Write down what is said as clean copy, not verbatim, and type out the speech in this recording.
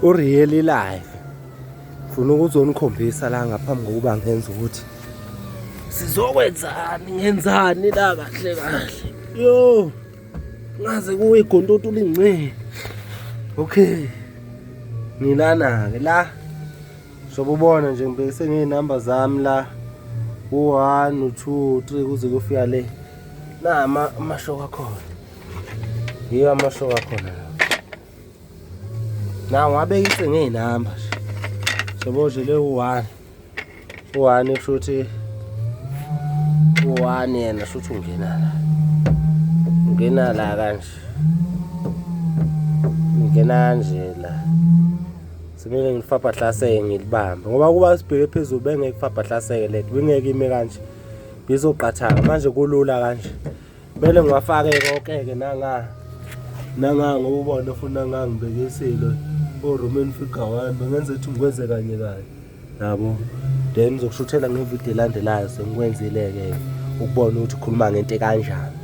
U-really live. Ngifuna ukuzonikhombisa la ngaphambi kokuba ngenze ukuthi sizokwenzani, ngenzani la kahle kahle. Yo, ngaze kuwe igontoto lingce. Okay. Ngilana-ke la. Sobubona nje ngibhekise ngey'namba zami la. U-1, u-2, u-3 kuze kuyofika le. Na amashoka akhona. Yiyo amashoka akhona la. Na wabekise ngey'namba nje. Sobo nje le u-1. U-1 kusho ukuthi u-1 yena shuthi ungena la. Ungena la kanje. Ungena kanje la. Simele ngilifabhahlaseke ngilibambe ngoba kuba sibheke phezulu bengeke kufabhahlaseke lento bingeke ime kanje. Bizoqathaka manje kulula kanje. Kumele ngiwafake konke-ke nanga nanga ngoba ubona futhi nanga ngibekisile o-Roman figure one bengenza ukuthi ngikwenze kanye kanye yabo. Then ngizokushuthela ngevidiyo elandelayo sengikwenzile-ke ukubona ukuthi ukhuluma ngento ekanjani.